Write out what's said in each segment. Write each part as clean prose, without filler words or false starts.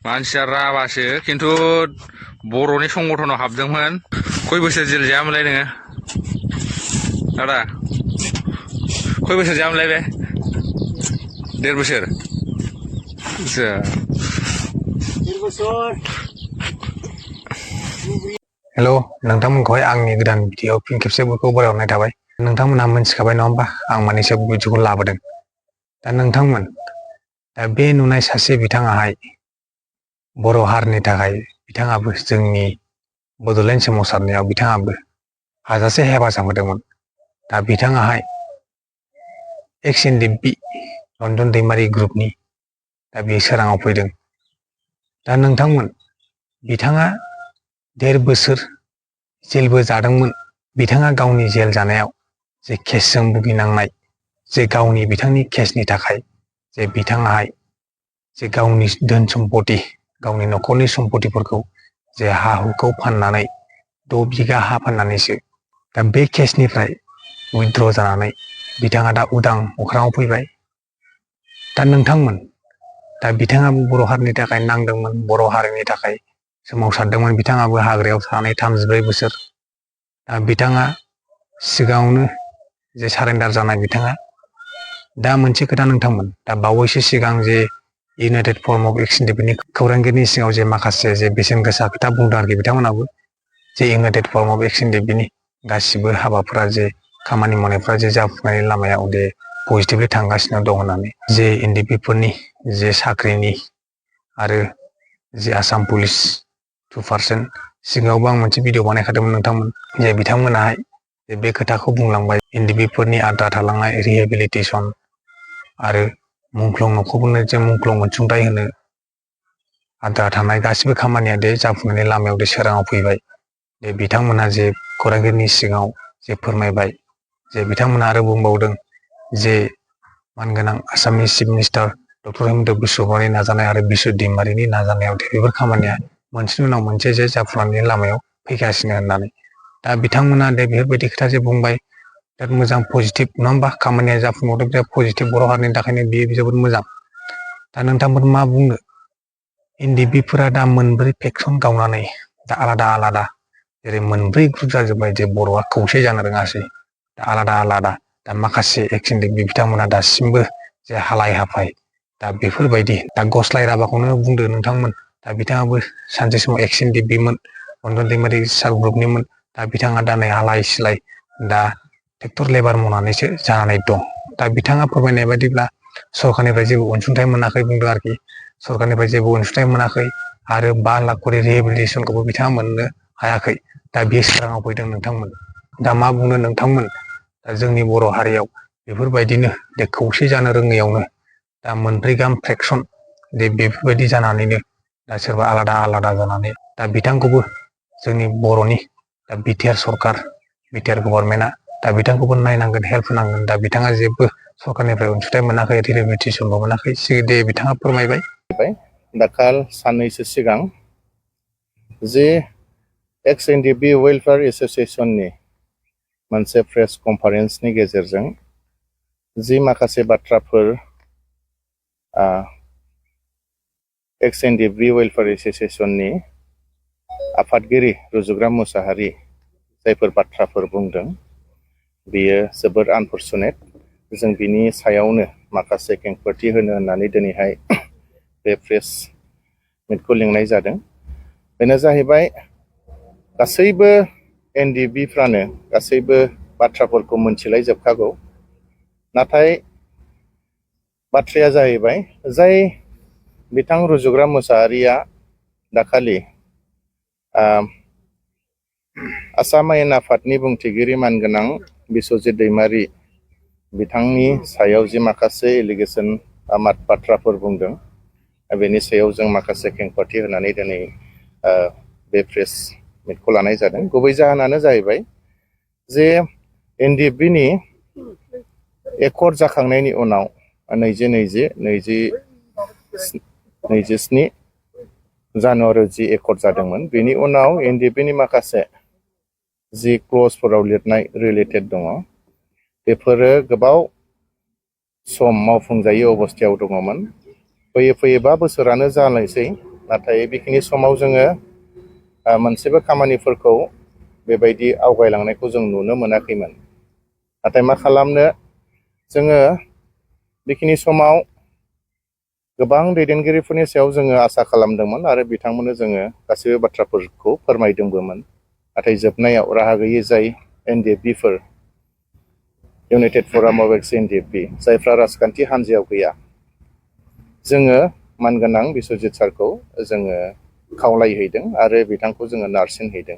मानसिया राभासो खिन्थु बर'नि संगठनाव हाबदोंमोन खय बोसोर जेल जायामोनलाय नोङो आदा खय बोसोर जायामोनलाय बे 1.5 बोसोर हेल' नोंथांमोनखौहाय आंनि गोदान भिडिअ फिन खेबसेफोरखौ बरायहरनाय थाबाय नोंथांमोनहा मोनथिखाबाय नङा होमबा आं मानिसो भिडिअखौ लाबोदों दा नोंथांमोन दा बे नुनाय सासे बिथाङाहाय बर' हारिनि थाखाय बिथाङाबो जोंनि बड'लेण्ड सोमावसारनायाव बिथाङाबो हाजासे हेफाजाब होदोंमोन दा बिथाङाहाय exndfb रन्जन दैमारि ग्रुपनि दा बे सोराङाव फैदों दा नोंथांमोन बिथाङा 1.5 बोसोर जेलबो जादोंमोन बिथाङा गावनि जेल जानायाव जे केसजों भुगिनांनाय जे गावनि बिथांनि केसनि थाखाय जे बिथाङाहाय जे गावनि धोन सम्पति गावनि न'खरनि सम्पतिफोरखौ जे हा हुखौ फाननानै 6 बिगा हा फाननानैसो दा बे केसनिफ्राय उइथड्र जानानै बिथाङा दा उदां अख्राङाव फैबाय दा नोंथांमोन दा बिथाङाबो बर' हारिनि थाखाय नांदोंमोन बर' हारिनि थाखाय सोमावसारदोंमोन बिथाङाबो हाग्रायाव थानानै 34 बोसोर दा बिथाङा सिगाङावनो जे सारेन्डार जानाय बिथाङा दा मोनसे खोथा नोंथांमोन दा बावैसो सिगां जे unitedforumofexndfb खौरांगिरिनि सिगाङाव जे माखासे जे बेसेन गोसा खोथा बुंदों आरोखि बिथांमोनाबो जे unitedforumofexndfb गासिबो हाबाफोरा जे खामानि मावनायफ्रा जे जाफुंनायनि लामायाव जे पजिटिभलि थांगासिनो दं होननानै जे एनडिपिफोरनि जे साख्रिनि आरो जे आसाम पुलिस 2% सिगाङावबो आं मोनसे भिडिअ बानायखादोंमोन नोंथांमोन जे बिथांमोनाहाय जे बे खोथाखौ बुंलांबाय एनडिपिफोरनि आद्रा थालांनाय रिहेबिलिटेसन आरो मुंख्लं न'खरफोरनो जे मुंख्लं अनसुंथाइ होनो आद्रा थानाय गासिबो खामानिया दे जाफुंनायनि लामायाव दे सोराङाव फैबाय दे बिथांमोनहा जे खौरांगिरिनि सिगाङाव जे फोरमायबाय जे बिथांमोनहा आरो बुंबावदों जे मानगोनां आसामनि chief minister doctor Himanta Biswa शर्मानि नाजानाय आरो बिश्व दैमारिनि नाजानायाव बेफोर खामानिया मोनसेनि उनाव मोनसे जे जाफुंनायनि लामायाव फैगासिनो होननानै दा बिथांमोना दे बेफोरबायदि खोथा जे बुंबाय बिराद मोजां पजिटिभ नङा होमबा खामानिया जाफुंबावदों बिराद पजिटिभ बर' हारिनि थाखायनो बियो जोबोद मोजां दा नोंथांमोन मा बुंनो एनडिपिफोरा दा 4 फेक्सन गावनानै दा आलादा आलादा जेरै 4 ग्रुप जाजोब्बाय जे बर'आ खौसे जानो रोङासै दा आलादा आलादा दा माखासे exndfb बिथांमोना दासिमबो जे हालाय हाफाय दा बेफोरबायदि दा गस्लाय राभाखौनो बुंदो नोंथांमोन दा बिथाङाबो सानसे समाव exndfbमोन रन्जन दैमारि सार ग्रुपनिमोन दा बिथाङा दा नै आलाय सिलाय दा ट्रेक्टर लेबार मावनानैसो जानानै दं दा बिथाङा फोरमायनाय बायदिब्ला सरकारनिफ्राय जेबो अनसुंथाइ मोनाखै बुंदों आरोखि सरकारनिफ्राय जेबो अनसुंथाइ मोनाखै आरो 5 लाख करि रिहेबिलिटेसनखौबो बिथाङा मोननो हायाखै दा बे सोराङाव फैदों नोंथांमोन दा मा बुंनो नोंथांमोन दा जोंनि बर' हारियाव बेफोरबायदिनो दे खौसे जानो रोङैयावनो दा 4 गाहाम फ्रेक्सन दे बेफोरबायदि जानानैनो दा सोरबा आलादा आलादा जानानै दा बिथांखौबो जोंनि बर'नि दा बिटिआर सरकार बिटिआर गभर्नमेन्टआ दा बिथांखौबो नायनांगोन हेल्प होनांगोन दा बिथाङा जेबो सरकारनिफ्राय अनसुंथाइ मोनाखै रिहेबिलिटेसनबो मोनाखै दे बिथाङा फोरमायबाय दाखाल साननैसो सिगां जे exndfb वेलफेयार एसोसिएशननि मोनसे प्रेस कनफारेन्सनि गेजेरजों जि माखासे बाथ्राफोर exndfb वेलफेयार एसोसिएशननि आफादगिरि रुजुग्रा मुसाहारि जायफोर बाथ्राफोर बुंदों बेयो जोबोद आनफरचुनेट जों बिनि सायावनो माखासे खेंफोरथि होनो होननानै दिनैहाय बे प्रेस मिटखौ लिंनाय जादों बेनो जाहैबाय गासैबो एनडिपिफ्रानो गासैबो बाथ्राफोरखौ मोनथिलायजोबखागौ नाथाय बाथ्राया जाहैबाय जाय बिथां रुजुग्रा मुसाहारिया दाखालि आसाम आयेन आफादनि बुंथिगिरि मानगोनां बिश्वजित दैमारि बिथांनि सायाव जि माखासे एलिगेसन बाथ्राफोर बुंदों बेनि सायाव जों माखासे खेंफोरथि होनानै दिनै बे प्रेस मिटखौ लानाय जादों गुबै जाहोनानो जाहैबाय जे एनडिएफबिनि एकर्ड जाखांनायनि उनाव 27 जानुवारियाव जि एकर्ड जादोंमोन बेनि उनाव एनडिएफबिनि माखासे जि क्लजफोराव लिरनाय रिलेटेड दङ बेफोरो गोबाव सम मावफुंजायै अबस्थायाव दङमोन फैयै 5 बोसोरानो जालायसै नाथाय बेखिनि समाव जोङो मोनसेबो खामानिफोरखौ बेबायदि आवगायलांनायखौ जों नुनो मोनाखैमोन। नाथाय मा खालामनो, जोङो बेखिनि समाव गोबां दैदेनगिरिफोरनि सायाव जोङो आसा खालामदोंमोन आरो बिथांमोननो जोङो गासैबो बाथ्राफोरखौ फोरमायदोंबोमोन। नाथाय जोबनायाव राहा गैयै जाय एनडिएफबिफोर, इउनाइटेड फराम अफ एक्सndfb, जायफ्रा राजखान्थि हान्जायाव गैया, जोङो मानगोनां बिस्वजित सारखौ जोङो खावलायहैदों आरो बिथांखौ जोङो नारसिनहैदों।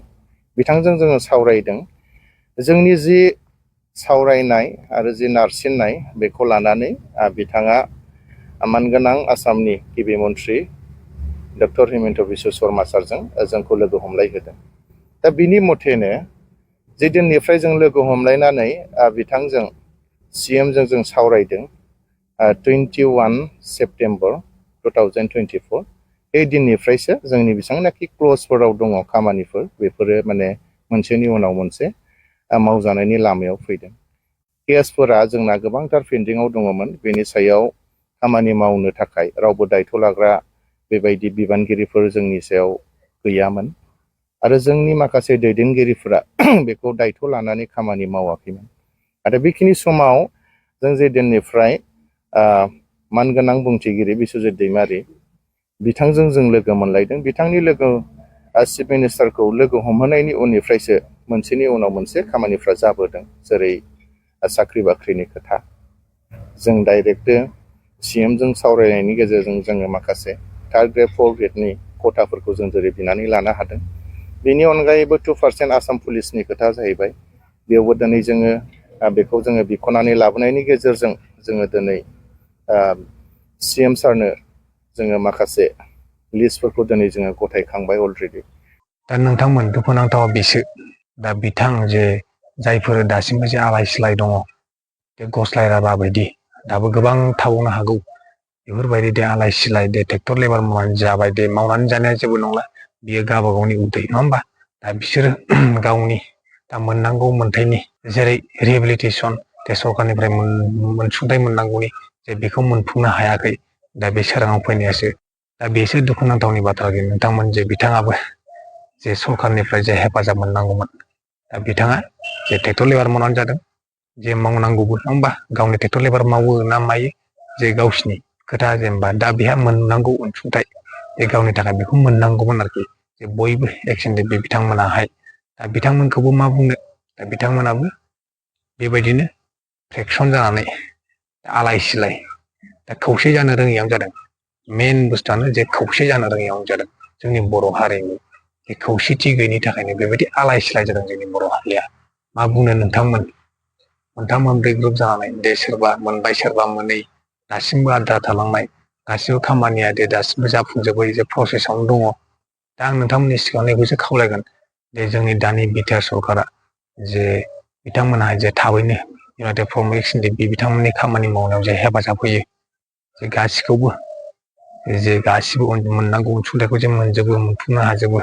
बिथांजों जोङो सावरायदों। जोंनि जि सावरायनाय आरो जि नारसिननाय बेखौ लानानै बिथाङा मानगोनां आसामनि गिबि मन्त्रि डक्टर हिमन्त बिश्व शर्मा सारजों जोंखौ लोगो हमलायहोदों। दा बिनि मथेनो जे दिननिफ्राय जों लोगो हमलायनानै बिथांजों CMजों जों सावरायदों 21 सेप्तेम्बर 2024, बे दिननिफ्रायसो जोंनि बेसेबांनाखि क्लजफोराव दङ खामानिफोर, बेफोरो माने मोनसेनि उनाव मोनसे मावजानायनि लामायाव फैदों। केसफोरा जोंना गोबांथार पेन्डिंआव दङमोन। बेनि सायाव खामानि मावनो थाखाय रावबो दायथ' लाग्रा बेबायदि बिबानगिरिफोर जोंनि सायाव गैयामोन आरो जोंनि माखासे दैदेनगिरिफोरा बेखौ दायथ' लानानै खामानि मावाखैमोन। आरो बेखिनि समाव जों जे दिननिफ्राय मानगोनां बुंथिगिरि बिस्वजित दैमारि बिथांजों जों लोगो मोनलायदों। बिथांनि लोगो चिफ मिनिस्टारखौ लोगो हमहोनायनि उननिफ्रायसो मोनसेनि उनाव मोनसे खामानिफ्रा जाबोदों। जेरै साख्रि बाख्रिनि खोथा, जों डाइरेक्ट CMजों सावरायनायनि गेजेरजों जोङो माखासे 3rd ग्रेड 4th ग्रेडनि खथाफोरखौ जों जेरै बिनानै लानो हादों। बेनि अनगायैबो 2% आसाम पुलिसनि खोथा जाहैबाय। बेयावबो दिनै जोङो बेखौ जोङो बिख'नानै लाबोनायनि गेजेरजों जोङो दिनै CM सारनो जोङो माखासे लिस्टफोरखौ दिनै जोङो गथायखांबाय अलरेडि। दा नोंथांमोन, दुखुनांथावा बेसो दा बिथां जे जायफोर दासिमबो जे आलाय सिलाय दङ, बे गस्लाय राभा बायदि दाबो गोबां थाबावनो हागौ। बेफोरबायदि दे आलाय सिलाय दे ट्रेक्टर लेबार मावनानै जाबाय, दे मावनानै जानाया जेबो नंला, बियो गावबा गावनि उदै, नङा होमबा? दा बिसोरो गावनि दा मोननांगौ मोन्थायनि, जेरै रिहेबिलिटेसन, दे सरकारनिफ्राय अनसुंथाइ मोननांगौनि, जे बेखौ मोनफुंनो हायाखै। दा बे सोराङाव फैनायासो, दा बेसो दुखुनांथावनि बाथ्रा। नोंथांमोन जे बिथाङाबो जे सरकारनिफ्राय जे हेफाजाब मोननांगौमोन, दा बिथाङा जे ट्रेक्टर लेबार मावनानै जादों, जे मावनांगौबो, नङा होमबा? गावनि ट्रेक्टर लेबार मावो ना मायो जे गावसिनि खोथा, जेनेबा दा बेहा मोननांगौ अनसुंथाइ, बे गावनि थाखाय बेखौ मोननांगौमोन आरोखि। जे बयबो एक्सndfb बिथांमोनाहाय, दा बिथांमोनखौबो मा बुंनो, दा बिथांमोनाबो बेबायदिनो फ्रेक्सन जानानै आलाय सिलाय, दा खौसे जानो रोङियावनो जादों। मेन बुस्थुआनो जे खौसे जानो रोङियावनो जादों। जोंनि बर' हारिनि बे खौसेथि गैयिनि थाखायनो बेबायदि आलाय सिलाय जादों जोंनि बर' हारिया। मा बुंनो नोंथांमोन, 3-4 ग्रुप जानानै दे सोरबा मोनबाय सोरबा मोनै, दासिमबो आद्रा थालांनाय, गासिबो खामानिया दे दासिमबो जाफुंजोबै जे प्रसेसआवनो दङ। दा आं नोंथांमोननि सिगाङाव नैखौसो खावलायगोन, दे जोंनि दानि बिटिआर सरकारा जे बिथांमोनहा जे थाबैनो इउनाइटेड फराम एक्सndfb बिथांमोननि खामानि मावनायाव जे हेफाजाब होयो, जे गासिखौबो जे गासिबो मोननांगौ अनसुंथाइखौ जे मोनजोबो, मोनफुंनो हाजोबो,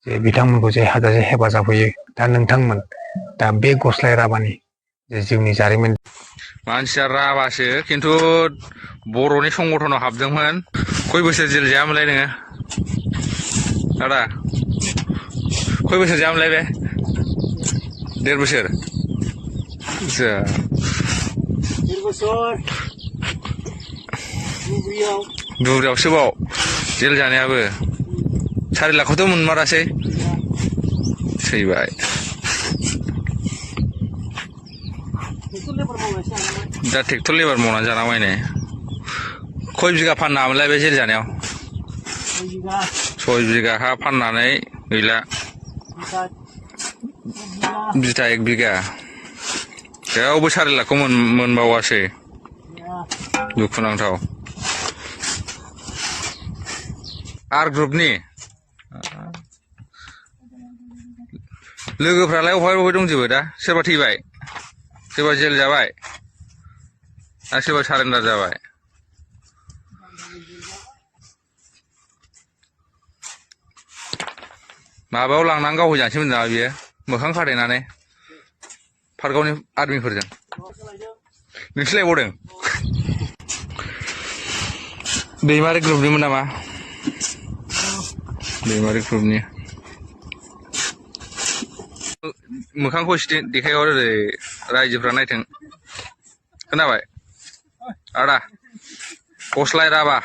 जे बिथांमोनखौ जे हाजासे हेफाजाब होयो। दा नोंथांमोन, दा बे गस्लाय राभानि जे जिउनि जारिमिन, मानसिया राभासो, खिन्थु बर'नि संगठनाव हाबदोंमोन। खय बोसोर जेल जायामोनलाय नोङो आदा? खय बोसोर जायामोनलाय बे? 1.5 बोसोर? दुब्रियावसो बाव जेल जानायाबो। 4 लाखखौथ' मोनमारासै, थैबाय। दा ट्रेक्टर लेबार मावनानै जानांबाय नै। खय बिगा फाननो हामोनलाय बे जेल जानायाव? 6 बिगा हा फाननानै गैला। बिथा 1 बिगा, बेयावबो 4 लाखखौ मोनबावासै। दुखुनांथाव। आर ग्रुपनि लोगोफ्रालाय अबहाय दंजोबो दा? सोरबा थैबाय, सोरबा जेल जाबाय, आरो सोरबा सारेन्डार जाबाय। माबायाव लांनानै गावहैजानोसै मोन नामा बियो, मोखां खाथेनानै पार्कआवनि आर्मिफोरजों। नोंसो लायबावदों? दैमारि ग्रुपनिमोन नामा? दैमारि ग्रुपनि मोखांखौ देखायहर ओरै रायजोफ्रा नायथों खोनाबाय आदा गस्लाय राभा